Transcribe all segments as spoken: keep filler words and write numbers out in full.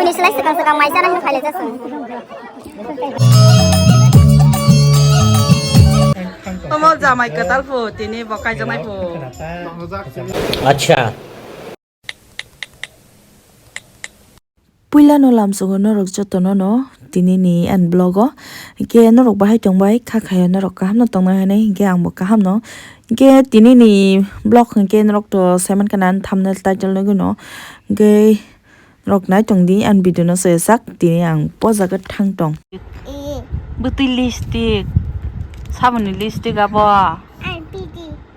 Selai swkang swkang mai chana hino phailai jasung. Omo jamai kwtal pho, tini bo kaijaknai pho. Acha. Puila no lamsogo norok joto no no tini ni ani vlog o. Hingke norok bahai tong bai kha khayo norok kaham no tong nai hinui hingke ang bo kaham no. Hingke tini ni vlog hingke norok to saiman kana thumbnail title nugui no. Hingke norok nai tong di ani video no soyajak tini ang po jaga thang tong. Bwtwi lipstick, saboni lipstick abo.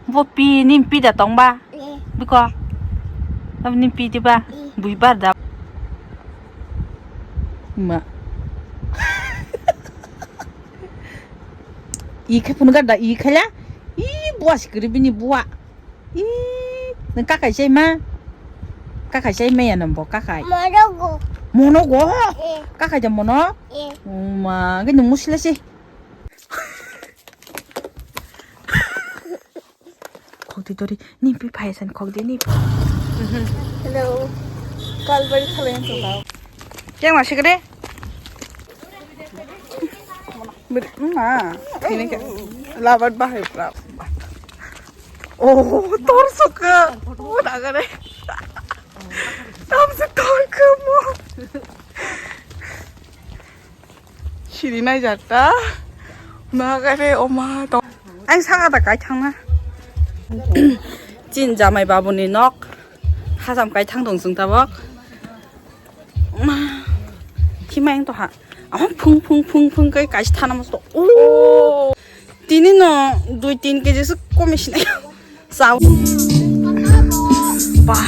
Bo pi, nini pi da tong ba? Biko. Abo nini pi di ba? Bui bar da. Ma. I khai phunu gar da, i khaila. I buas kiri bini bua. I, nang kakai sai ma? Kakai sai ma ya nang bo kakai? Monogo. Monogo? Kakai da mono? Ma, ngai nung musila si. Khokti tori, ni pi phai san khokti ni. Hello. Kalbari thalai ang tong. Keng ma sikre? Ma, ini ke labat bahai pra. Oh, tor suka. Oh, dagare. Tam se tor ke mo. Siri nai jata. Ma kare oma to. Ang saka ta kai thangna. Chin jamai babuni nok. Hajam kai thang dong sung tabok. Ma. Himai ang to ha. Ang phung phung phung phung kai kai thana mas to. Oh. Tini no dui tin keji se komi sinai. Sao. Bah.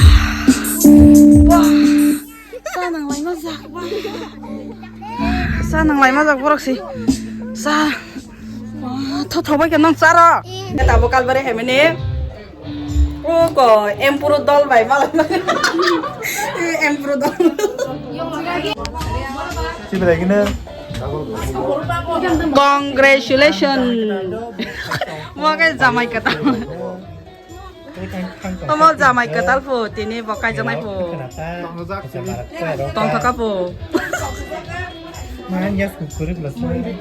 Bah. Sa nang lai ma jak ba. Sa nang lai ma jak borok si. Sa. Wah, tho tho bai ke nang charo. Kata bo kalbari hai mene. O ko empuru dol bai malai. Empuru dol. Sibrai gini. Congratulations. Mo ke jamai kata. Omo jamai kwtal pho, tini bo kaijaknai pho. Tongthokha pho.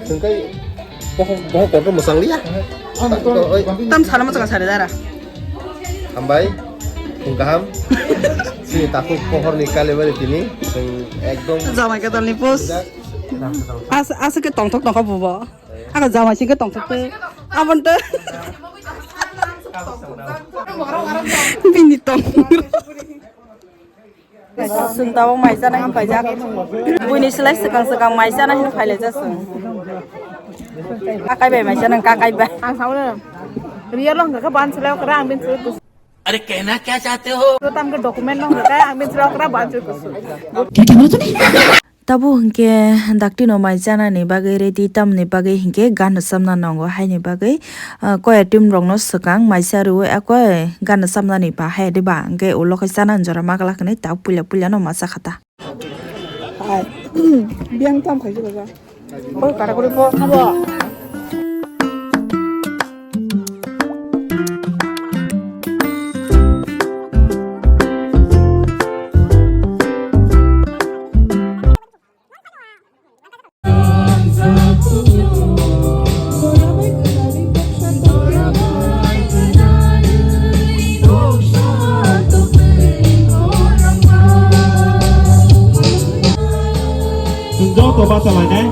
Sengkai bohok bohok kotor mwchang liya. Tam sana mwchang sari dara. Hambai, phung kaham. Sini takhuk pohor ni kalibari tini. Seng ekdom jamai kwtal ni post. As, as ke tongthok tongkha pho bo. Ako jamai singke tongthok te. Abon te. Bini tong. Sung tabok mai chana hwn paijak. Buini slai swkang swkang mai chana hwn phailai jasung. Kakai bai mai chana kakai bai. Ang sao na. Real long ka ban slai kra ang bin slai. अरे कहना क्या चाहते हो? Tam ke document long ka ang bin slai kra ban slai. Tabuk hinkhe dakti no mai chanani bagwi ready, tamni bagwi hinkhe ganna chamna nango, haini bagwi, ah, koi team rokno swkang mai cha rwui, ah, koi ganna chamnani ba hai de ba, hinkhe ulo khe chanani jora ma glak hinwi tabuk puila puila no ma cha kha ta. Hai. Biyang tam khai se ba. Oi, kara kuri po. Abo. Joto bachalainai.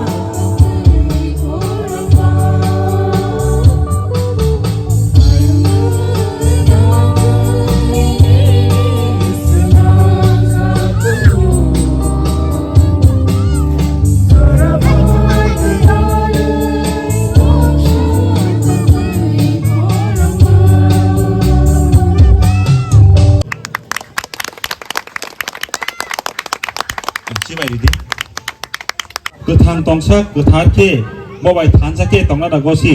Chibai ridi. Kwthang tongsa kwthar khe, bo bai thansa khe tongna da gosi.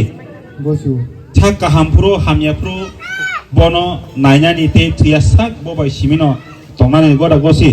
Gosi. Sak kaham phuru hamya phuru bono nainani tei thwiya sak bo bai simino tongnani goda gosi.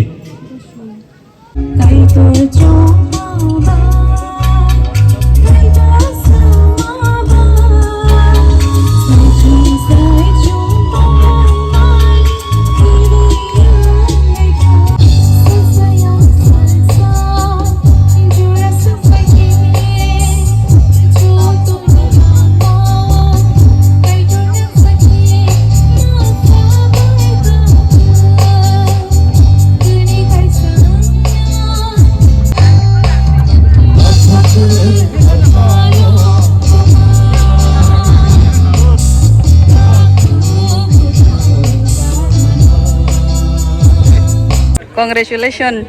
Congratulations.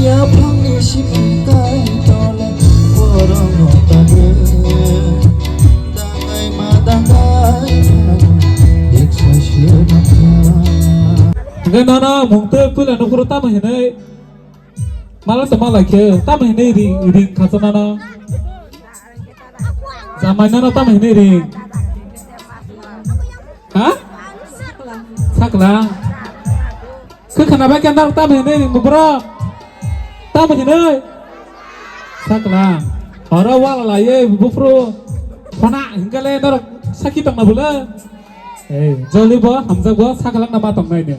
Yaphangni simi kai tole borokno tangwi dangai ma dangai eksa sirnokha. Hingke nono mungtwi puila nukhoro tamo hinwi mala tongma laikhe tamo hinwi ring ring khacha nono. Jamai nono tamo hinwi ring? Ha? Saklang. Khe khwna bai khe norok tamo hinwi ring bo borok? Tamo hinwi? Saklang. Oro wala laiwi buphuru. Khona hinkhe le norok sakhi tongna bwle? Ei, joli bo hamjak bo saklang na ma tongnai ne.